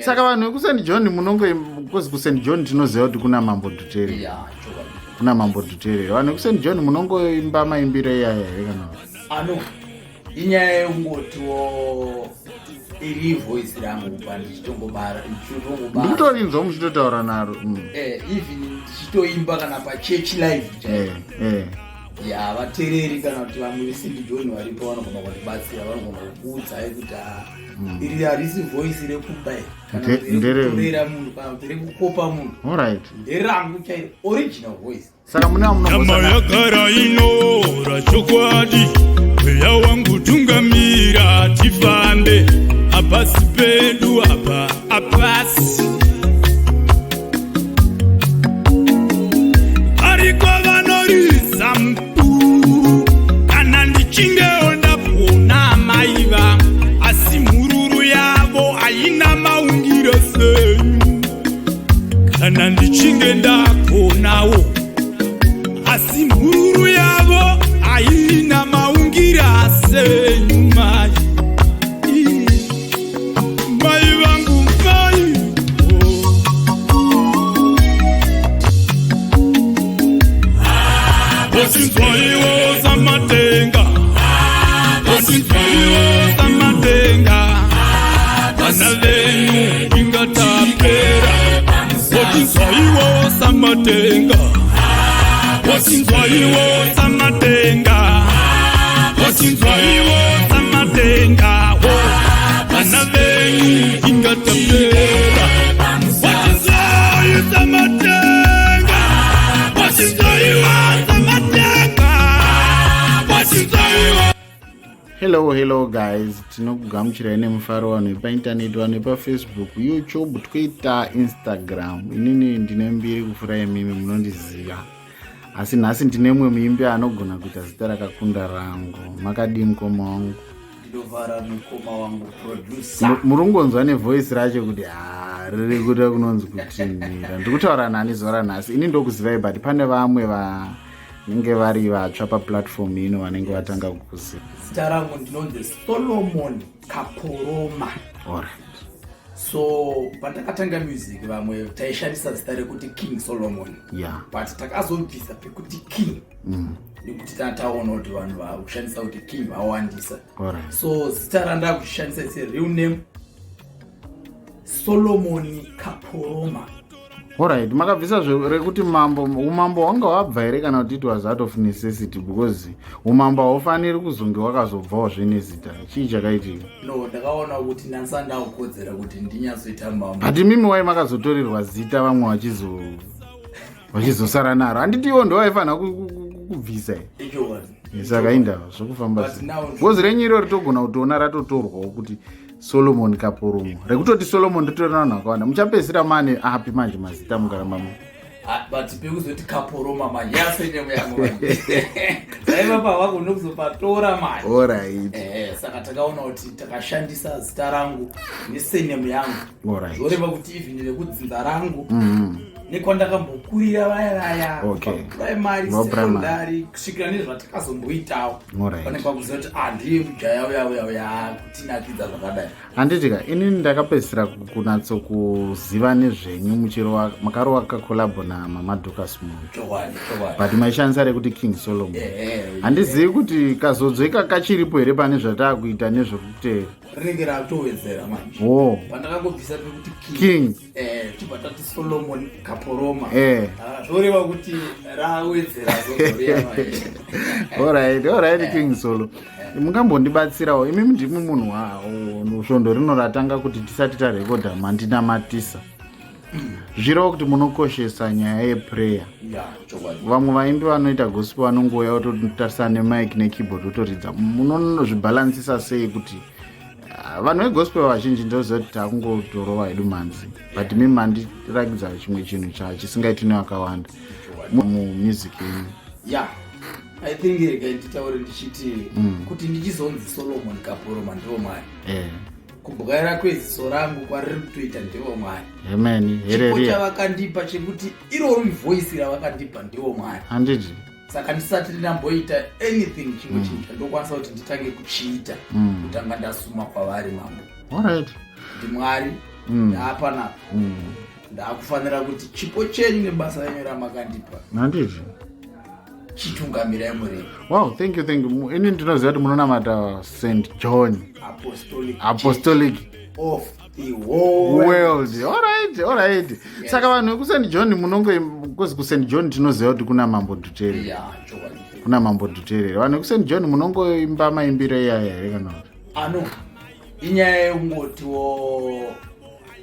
Saka vanhu vekuSt John munongo, because kuSt John tinoziva kuti kuna Mambo Dhuterere. Yeah, chokwadi. Kuna Mambo Dhuterere. Vanhu vekuSt John munongoimba maimbiro iyaya here kana kuti? Ano inyaya yekungotiwo iri voice rangu kubva ndichitongobara, ndichitongobara. Ndikutorinzwa muchitotaura naro. Even ndichitoimba kana pachurch live chaipo. Ya, vateereri kana kuti vamwe veSt John varipo vanogona kundibatsira, vanogona kukuudzai kuti iri harisi voice rekuba iri, kana kuti rekutorera munhu, kana kuti rekukopa munhu. Nderangu chairo, original voice. Saka mune Nyama vamunombosana yagara inora chokwadi, mweya wangu tungamira tifambe, hapasi pedu apa, hapasi. Variko vanoridza mupururu, kana ndichingewo ndapona maiva, asi mhururu yavo haina maungiro senyu. Kana ndichinge ndakonawo, asi mhururu yavo haina maungira senyu. Mai, mai vangu, mai, oh. Wasinzwaiwo samatenga, wasinzwaiwo samatenga, vana venyu ingatapera. Wasinzwaiwo samatenga, wasinzwaiwo samatenga, wasinzwaiwo samatenga, vana venyu ingatapera. Wasinzwai samatenga, wasinzwaiwo samatenga, wasinzwaiwo. Hello, hello guys, tinokugamuchirai nemufaro vanhu vepaintaneti, vanhu vepaFacebook, YouTube, Twitter, Instagram. Inini ndine mbiri kupfuura imimi, munondiziva, asi nhasi ndine mumwe muimbi anogona kuita zita rakakunda rangu. Makadii, mukoma wangu? Ndinovara, mukoma wangu producer. Muri kungonzwa nevoice racho kuti ha, riri kuita kunonzi kutinhira. Ndiri kutaura nani zuva ranhasi? Ini ndokuzivai, but pane vamwe vanenge vari vatsva paplatform ino vanenge vatanga kukuziva. Zita rangu ndinonzi Solomon Kaporoma. So pandakatanga music, vamwe taishandisa zita rekuti King Solomon, but takazobvisa pekuti King nekuti tana taona kuti vanhu vakushandisa kuti King vawandisa. So zita randakushandisa is a real name, Solomon Kaporoma. Alright, makabvisa rekuti mambo. Umambo hwanga hwabva here, kana kuti it was out of necessity? Because umambo haufaniri kuzonge wakazobvawo zvenezita. Chii chakaitika? No, ndakaona kuti ndandisa ndakukodzera kuti ndinyatsoita mambo. But mimi wai makazotorerwa zita, vamwe vachizosara naro? Handiti iwo ndo vaifanira kubvisa here? Ichokwadi. Saka indava zvokufamba But sei? now Bhozi renyu iro ritogona kutoona ratotorwawo kuti Solomon Kaporomo, rekutoti Solomon ritori navanhu vakawanda. Muchapedzisira mane api manje mazita mukaramba mu Ah, but pekuzoti Kaporoma manje yasurname yangu manje, saiva pavako nokuzopatora manje. Saka takaona kuti takashandisa zita rangu nesurname yangu, zvoreva kuti even vekudzinza rangu nekwandakambokurira vaya vaya, primary, Va primary. secondary, kusvikira nezvatakazomboitawo, pane pakuziva kuti ah, ndiye mujaya uya uya uya kutinakidza zvakadai. Handiti ka, inini ndakapedzisira kunatsokuziva nezvenyu muchirova, makarova kacollabo naMama Docas Moyo. Chokwadi, chokwadi. But maishandisa rekuti King Solomon. Handizivi kuti kazodzo kachiripo here pane zvataakuita nezvekutera. Rinenge rakutowedzera manje. Pandakangobvisa pekuti King, King. Tibva tati Solomon Kaporoma. Ah, zvoreva kuti rawedzera zozoriya manje. Alright, King Solo, mungambondibatsirawo imimi? Ndimi munhu svondo rino ratanga kuti tisati tarekodha mandinamatisa, zvireva kuti munokoshesa nyaya yeprayer. Ya, chokwadi. Vamwe vaimbi vanoita gospel vanongouya vototarisana nemic nekeyboard votoridza. Munozvibhalansisa sei kuti vanhu vegospel vazhinji ndoziva kuti takungotorova hedu mhanzi, but mimi mandirakidza chimwe chinhu chisingaiti nevakawanda mumusic yenyu? Ya, I think regai nditaure ndichiti kuti ndichizonzi Solomon Kaporoma ndivo Mwari. Kubwaira kweziso rangu kwariri kutoita ndivo Mwari. Amen. Chipo Hereria. chavakandipa chekuti irori voice ravakandipa ndivo Mwari. Handiti? Saka ndisati ndinamboita anything, chimwe chinhu chandokwanisa kuti nditange kuchiita, kutanga ndasuma kwavari Mambo. Kuti Mwari. Ndaapanapa. Ndaakufanira kuti chipo chenyu nebasa renyu ramakandipa Handiti? Chitungamirai murei. Wow, thank you, thank you. Ini ndinoziva kuti munonamata St John Apostolic Apostolic of the whole world. Alright. Saka vanhu vekuSt John munonge, because kuSt John tinoziva kuti kuna Mambo Dhuterere. Ya, chokwadi. Kuna Mambo Dhuterere. Vanhu vekuSt John munongoimba maimbiro iyaya here, kana kuti? Ano inyaya yekungotiwo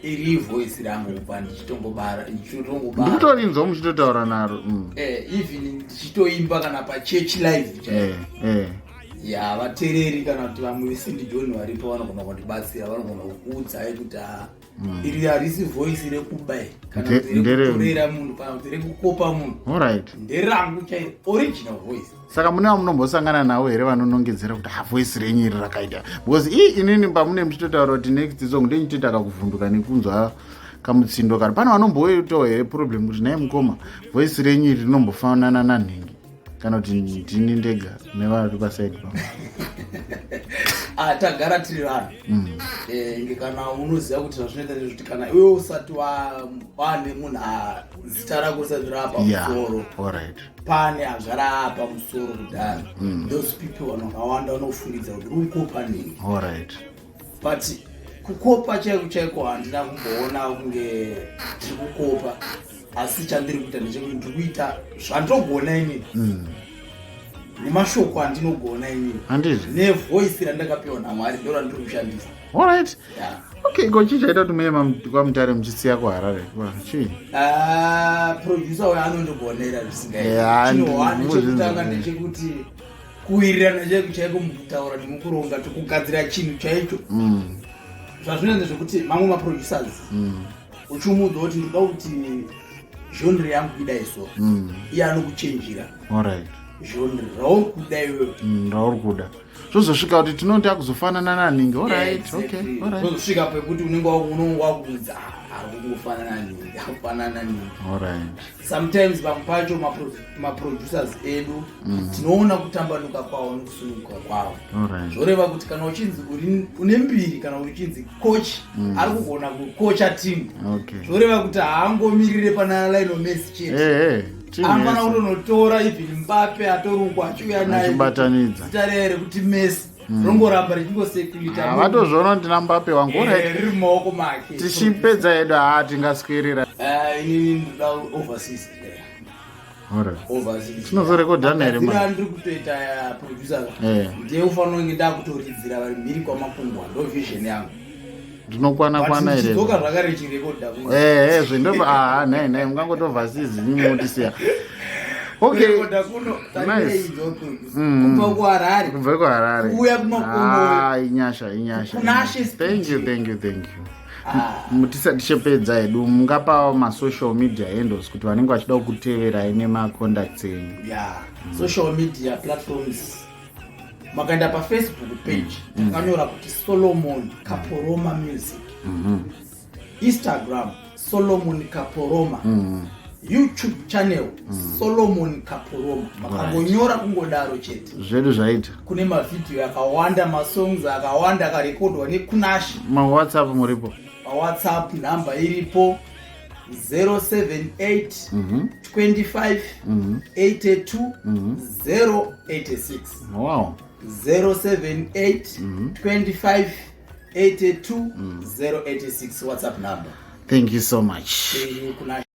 iri voice rangu kubva ndichitongobara, ndichitongobara. Ndikutorinzwa muchitotaura naro. Even ndichitoimba kana pachurch live chaipo. Ya, vateereri kana kuti vamwe veSt John varipo vanogona kundibatsira, vanogona kukuudzai kuti ah, iri harisi voice rekuba iri, kana kuti rekutorera munhu, kana kuti rekukopa munhu. Nderangu chairo, original voice. Saka mune vamunombosangana navo here vanonongedzera kuti ha, voice renyu iri rakaita? Because ii, inini pamune muchitotaura kuti next song, ndenchitoita kakuvhunduka nekunzwa kamutsindo. Kari pane vanomboitawo here problem kuti, "Nai mukoma, voice renyu iri rinombofanana nanhingi," kana kuti ndini ndega nevari paside pa? Ah, tagara tiri vanhu. Inge kana unoziva kuti zvazvinoita ndezvekuti kana iwe usati wane munhu zita rako risati rava pamusoro, pane azvara pamusoro kudhara, those people, vanhu vakawanda vanofungidza kuti uri kukopa nhingi. But kukopa chaiko chaiko handina kumboona kunge tiri kukopa, asi chandiri kuita ndechekuti ndiri kuita zvandogona inini nemashoko andinogona inini Handizvi? Nevoice randakapiwa naMwari ndo randiri kushandisa. Yeah. Okay, ko chii chaita kuti muye kwaMutare muchisiya kuHarare? Chii? Ah, producer uyo anondigonera Yeah, zvisingaiti. Muzvinzwa. Chekutanga ndechekuti kuwirirana chaiko chaiko mukutaura nemukuronga tokugadzira chinhu chaicho. Zvazvinoita ndezvekuti mamwe maproducers uchimuudza kuti ndinoda kuti genre yangu idai so, iye anokuchenjera genre rauri kuda iwewe. Rauri kuda, zvozosvika kuti tinoti akuzofanana naningi. Alright, okay. Alright. Zvozosvika pekuti unenge unenge wakuudza, "Ah, ari kungofanana ningi, akufanana ningi." Sometimes pamwe pacho maproducers edu tinoona kutambanuka kwavo nekusununguka kwavo. Zvoreva kuti kana uchinzi une mbiri, kana uchinzi coach ari kugona kukocha team, zvoreva kuti haangomirire pana Lionel Messi chete. Team Anofanira yese. kutonotora even Mbappe atorukwa, achiuya naye. Achibatanidza. Zita reye rekuti Messi rongoramba richingosekuita. Ah, vatozviona kuti ndina Mbappe wangu. Alright. Riri mumaoko make. Tichipedza hedu, haa, tingaswirira. Ah, inini ndoda overseas. Overseas. Tinozorekodhana here, man? Magadziro andiri kutoita ya producer ndiye ufanira kunge ndakutoridzira vari mhiri kwamakungwa, ndo vision yangu. Ndinokwana kwana here? Chidzoka zvakare chirekodha. Ehe, zvindo, aha, nhai nhai, mungangotobva sizi motisiya. Okay. Kurekodha kuno. Nice. Kubva kuHarare. Kubva kuHarare. Kuuya kumakomo. Ah, inyasha, inyasha. Kunashe. Thank you, thank you, thank you. Ah. Tisati tichipedza hedu, mungapawo masocial media handles kuti vanenge vachida kukuteverai nemacontacts enyu? Yeah, social media platforms, makaenda paFacebook page takanyora kuti Solomon Kaporoma Music, Instagram Solomon Kaporoma, YouTube channel Solomon Kaporoma. Makangonyora kungodaro chete, Zvedu zvaita. Kune mavhidhiyo akawanda, masongs akawanda akarekodwa nekunashi. MaWhatsApp muripo? PaWhatsApp nhamba iripo, 078 25 82 086. 078 25 82 086, WhatsApp number. Thank you so much. Thank you, Kunashe.